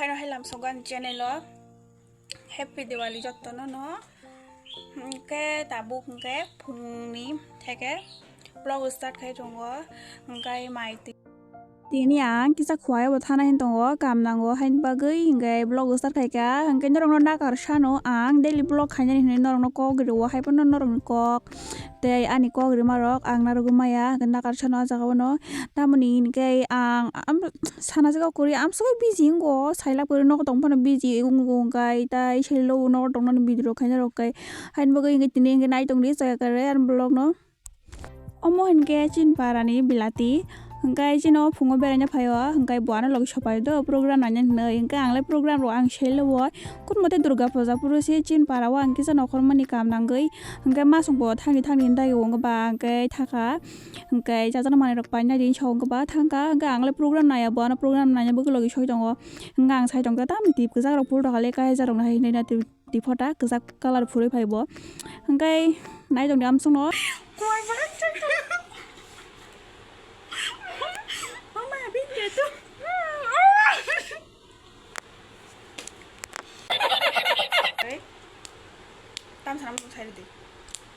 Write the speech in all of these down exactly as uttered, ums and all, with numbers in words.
Hai lamsogo ani channel o. Happy Diwali jottono no. Hwnkhe tabuk hwnkhe phungni theke vlog start khai tongo. Hwnkhe mai twi-, tini ang kisa khuaio bo thana hin tongo, kam nango haini bagwi hwnkhe vlog start khaikha. Hwnkhe norokno nakar sano ang daily vlog khainani hinwi norokno kok rio, haiphano norokni kok tei ani kok rima rok ang narwgwi maya, hwnkhe nakar sano ah jagao no. Tamoni hinkhe ang, am, sana se kok kwrwi, amsugwi busy wngo, sailak kwrwi nogo tong phano busy wngo, hwnkhe tai selilo nogo tongnani video rok khaina rok khe. Haini bagwi hinkhe tini hinkhe nai tongdi chaya kwrwi ani vlog no. Omo hinkhe chini parani bilati, hwnkhe chini o phungo beraina phaio, hwnkhe bo ano logi sopai do program naina hinwi, hwnkhe ang le program rok ang selio. Kun mote Durga Puja phuru se chini para o ang kisa nokhormani kam nangwi, hwnkhe masongbo thangni thangni dagi wngkha ba hwnkhe thangkha, hwnkhe chajaknai manwi rok painani so wngkha ba thangkha, hwnkhe ang le program naiya, bo ano program naina bagwi logi soi tongo, hwnkhe ang sai tongkha tamni tip kwchak rok phul rok hale kaijakrok nai hinwi na tip, tip phota kwchak colour phurwi phai bo, hwnkhe nai tongdi amsongno. Tam sana mo sai di.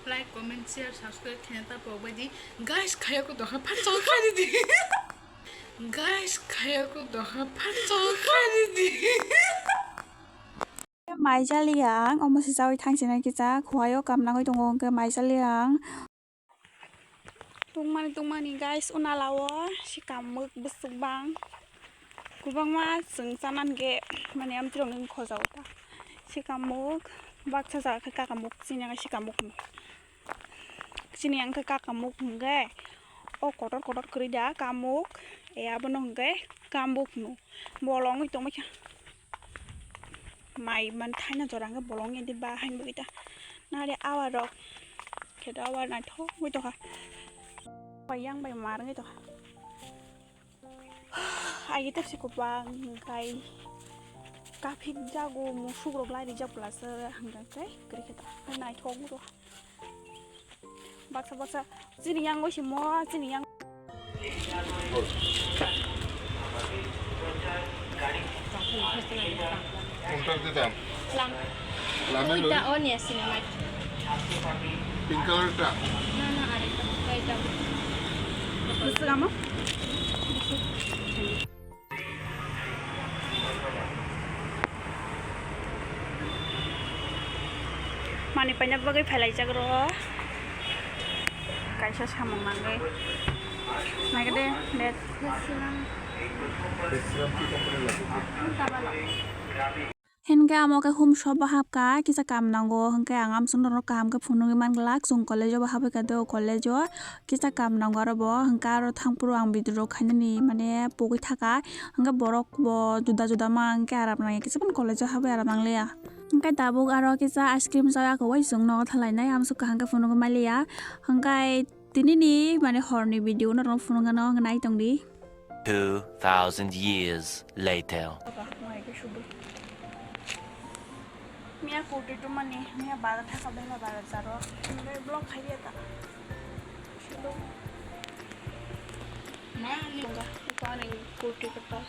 Like, comment, share, subscribe khaina ta pok bai di. Guys, khaya ko doha phan chol khai di. Guys, khaya ko doha phan chol khai di. Mai chali ang, omo se chawi thang sina kisa, khuaio kam nangwi tongo, hwnkhe mai chali ang. Tungmani, tungmani, guys, unalao sikamwk bwswk bang. Kwbangma chwng chanani khe, mane, amtwrwngni khojao ta. Sikamwk, baksa jaga khe kakamwk, chini ang khe sikamwk hino. Chini ang khe kakamwk hwnkhe, o kotor kotor kwrwi da, kamwk, e, abono hwnkhe kambwk hino. Bolongwi tongbaikha. Mai man thaina jora hwnkhe bolong edi ba hain bagwi ta. Nare awa rok khe do awa naithok bai tokha. Bai yang bai mar wngwi tokha. Ai tepsi kwbang kai kaphik jago musuk rok lai rijak bwlasa hwnkhe kwrwi khe ta. Naithok bai tokha. Baksa baksa chini yang oi simo chini yang. Kontrak ditam. Lang. Lama Ui lo. Ta on ya sini mai. Pink color ta. Na na are ta. Kai ta. Gusto ka mo? Mani paina bagwi phelaijak ro. Kaisa samung nangwi. Naikhe de, de. Hinkhe amo khe hum shop o hapkha, kisa kam nango, hinkhe ang amsong norok kaham khe phunugwi manglak, chwng college o bo habwi kha de, o college o kisa kam nango aro bo, hinkhe aro thangphuru ang video rok khainani mane pogwi thaka, hinkhe borok bo juda juda ma hinkhe aram nangya, kisa phano college o habwi aram nangliya. Hinkhe tabuk aro kisa ice cream chaya khe uaisukno thalainai, amsuk kaham khe phunugwi manliya, hinkhe tinini mane horni video norokno phunukgano nai tongdi. Two thousand years later. Miya kurti tumani, miya bara thaka bela bara jaro. Vlog khaiya ta. Kurti kata.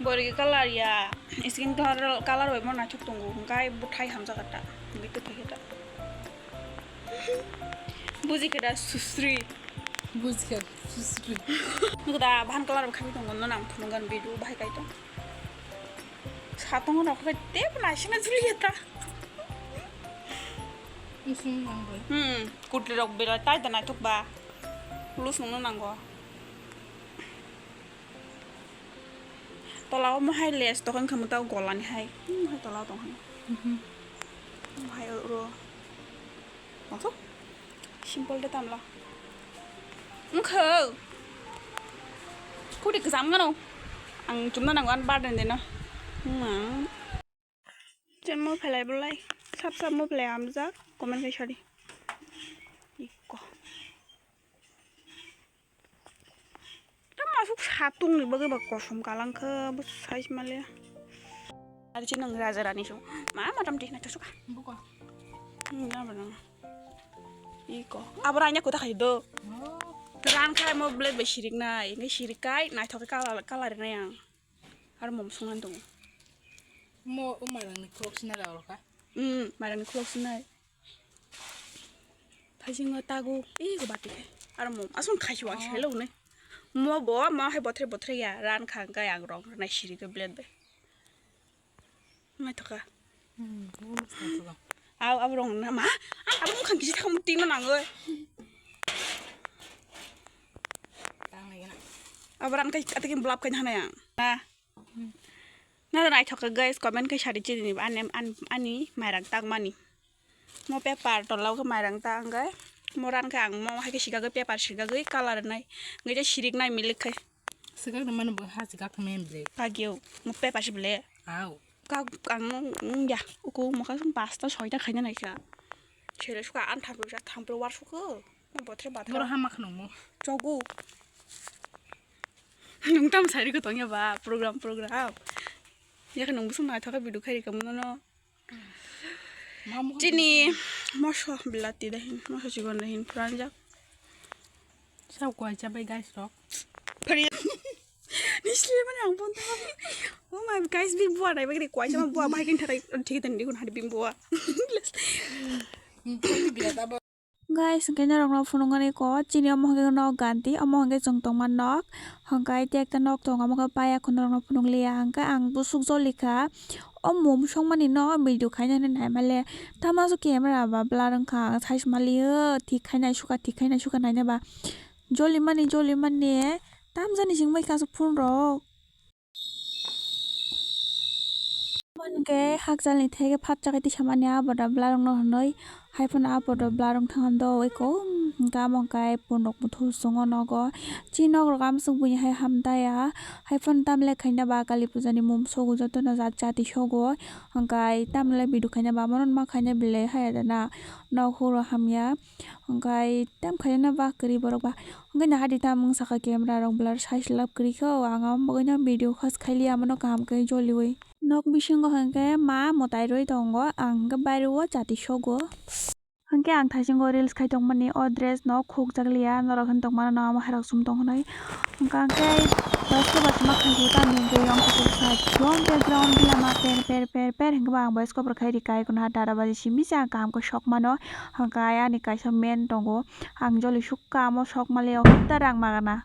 Borigi colour ya, skin colour, colour bai mo naithok tongo, hwnkhe bwthai hamjakha ta, hwnkhe tei phaikhe ta. Bujikhe da susri. Bujikhe susri. Nukda, bahan colour bai khabi tongo, no nang phunukgani video bahai kai tong. Satung rok khe tei naisingna juliya ta. Usung nang bai. Hmm, kutli rok belai tai da naithok ba. Lus nungno nango. Tola o mohai les tokon khamu ta golani hai. Hmm, hai tola o tong hai. Mhm. Mohai ro. Mathok. Simple de tamla. Mkho. Kudi kjam gano. Ang chumna nango an bar den deno. Hmm. Chen mo phelai bolai. Sap sap mo phelai amjak. Comment khai sari. Ikko. Tamo asuk satung ni bagwi ba kosom kalang khe bo size male. Ari chinang raja rani sung. Ma ma tam tihna chasuka. Buko. Hmm, na ba nang. Iko. Abra anya kota khai do. Oh. Ran khai mo blade bai sirik nai. Ngai sirik kai nai thokai kala kala ri nai ang. Ar mom sungan tongo. Mo o mairangni khulok sinai rok kha. Hmm, mairangni khulok sinai. Phaisingo tago, ego bati khe. Aro mo asong khaisi wang selo ne. Mo bo ma hai bothre bothre ya ran kha hwnkhe ang rong rwnai siri khe blade bai. Naithoka. Hmm, o naithoka. Aw, aw rong na ma. Aw, aw mukha kisi thang tingna nangoi. Tang lagi na. Aw ran kai ata kim blap kai hana yang. Na. Na naithoka guys, comment kai sari chini ani, ani, ani mairang tang mani. Mo paper tola o khe mairang ta wngkhe. Mo ran khe ang mo hai khe sikagwi paper sikagwi color nai. Ngai je sirik nai milik khai. Sikak na mano bo ha sikak khe mem bre. Kagyo mo paper si ble. Au. Ka ang no ya uku mo ka pasta soita khaina nai kha. Sele suka an thampro sa thampro war suka. Botre batra. Boro hama khno mo. Chogu. Nung tam sari ko tongya ba program program. Ya khe nung busung naithoka video khai rikam no. Chini moso bilati dahin, moso chikon dahin puranjak. Sa kuacha bai guys rok. Pari. Nisle mane ang pon ta. Oh my guys, bim bua dai bagri kuacha ma bua bai kin tharai thik tan dikun hari bim bua. Guys, hwnkhe norokno phunuknani kok, chini omo hwnkhe nok ganti, omo hwnkhe chwng tongma nok, hwnkhe tei ekta nok tongo, omo khe paya khun norokno phunukliya, hwnkhe ang bwswk jolikha, o mum songmani no video khaina hinwi naimale, tamo aswk camera ba blur wngkha, ang size maliyo, thik khai naisukha, thik khai naisukha nainaba, jolimani, jolimani, tamjani singbai kha aswk phone rok. Hwnkhe hakchalni theke phatsa khe tisamani a boda bwlarokno hwnwi, hai phano a boda bwlarok thangna do eko, hwnkhe amo hwnkhe punok muthu chwngno nogo. Chini nokrok amswk buini hai hamtaya, hai phano tamle khaina ba kali pujani mum sogo jotono jat jati sogo, hwnkhe tamle video khaina ba mono ma khaina belai haya dana nok huro hamya. Hwnkhe tam khaina ba kwrwi borok ba. Hwnkhe nahadi tam wng sakha camera rok blur size lab kwrwi kho. Ang amo bagwino video khas khailiya, amano kaham khe joliui. Nok bisingo hwnkhe ma mwtai rwi tongo, ang hwnkhe baireo chati sogo. Hwnkhe ang thaisingo reels khai tongmani o dress no khukjakliya, norok hwn tongmano no amo hai rok sum tong hwnwi. Hwnkhe ang khe boyes kobo se ma khaikhe tamni hwnkhe yong kuchuk sa ekdom background lama per per per per hwnkhe bo ang boyes kobo rwkhai rika, ikono dara baji simi se ang kaham khe sok mano. Hwnkhe ani kaisa men tongo, ang joli sukha amo sok mali o hopta rang magana.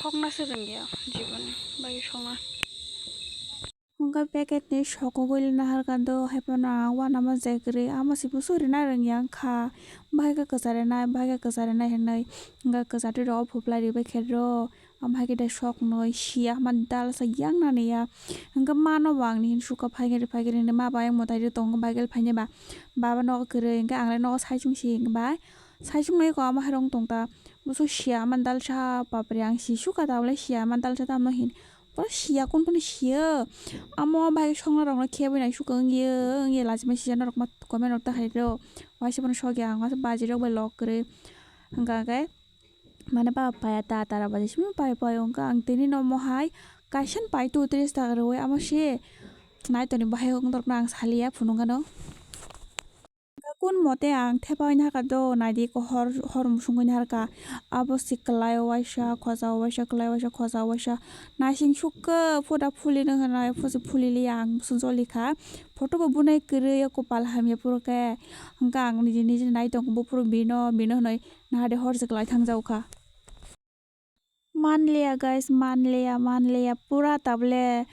Sokna se rwngya jiboni bagwi sokna. Hwnkhe packet ni sokogwi naharkha do, hai phano ang uanama jai kwrwi, amo se busu rina rwngya wngkha, bahai khe kwcha rinai, bahai khe kwcha rinai hinwi, hwnkhe kwchatwi rok phuphlai ribai khe rw. Amo hai khe da soknwi sia hama dalsa yang nani ya. Hwnkhe mano bo ang ni hin sukha phaikhe ri phaikhe ri hinwi ma bai mwtai ri tongo bike phainai ba. Baba nogo kwrwi hwnkhe ang le nogo saichung si hwnkhe bai. Saichung nai ko amo hai rong tong ta. Busu sia hama dalsa bapre ang si sukha ta bole sia hama dalsa tamo hin. Pura sia kun kun sia. Amo bai sokna rok no khe bai nai sukha wngya wngya lachima sija norok ma comment rok ta hai rw. Waisa bono sokya ang waisa baji rok bai lok kwrwi. Hwnkha khe. Mane baba paya ta tara baji simi pai pai wngkha ang tini no omo hai kaisa ni pai tu tris taka rwui amo se nai toni bahai wng torkno ang saliya phunukgano. Kun mote ang thepai nahar ka do naidi ko hor hor musungwi nahar ka abo se kwlai o waisa khoja o waisa kwlai o waisa khoja o waisa naising sukha phoda phuli nw hwnwi phosi phuli liya ang busu joli kha photo bo bunai kwrwi o kopal hamya phuru khe hwnkha ang niji niji nai tongo buphuru bino bino hwnwi. Nahade hor se kwlai thang jago kha. Manliya guys, manliya, manliya, pura tabole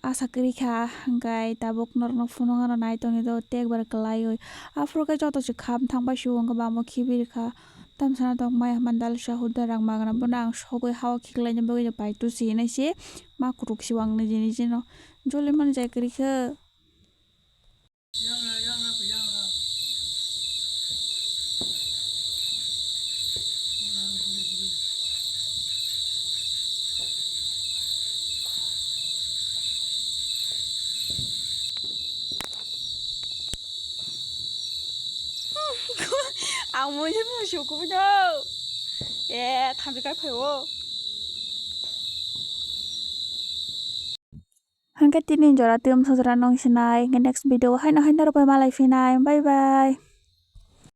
asa kwrwi kha, hwnkhe tabuk norokno phunukgano nai tongwi do tekbar kwlaiwi. Aphuru khe joto se kham thang bai se o hwnkhe bamo khibi rwkha. Tamsana tong maya mandal sa huda rang magana bono ang sogwi hao khiklaina bagwi no pai tusi hinwi se ma kutuk se o ang niji niji no joli mani jai kwrwi khe. Ang mui se mui se kubi no. E thambi kai phai o. Hwnkhe tini jora twi mosok jora nung sinai, hwnkhe next video haino haino rwbai malai phinai. Bye bye.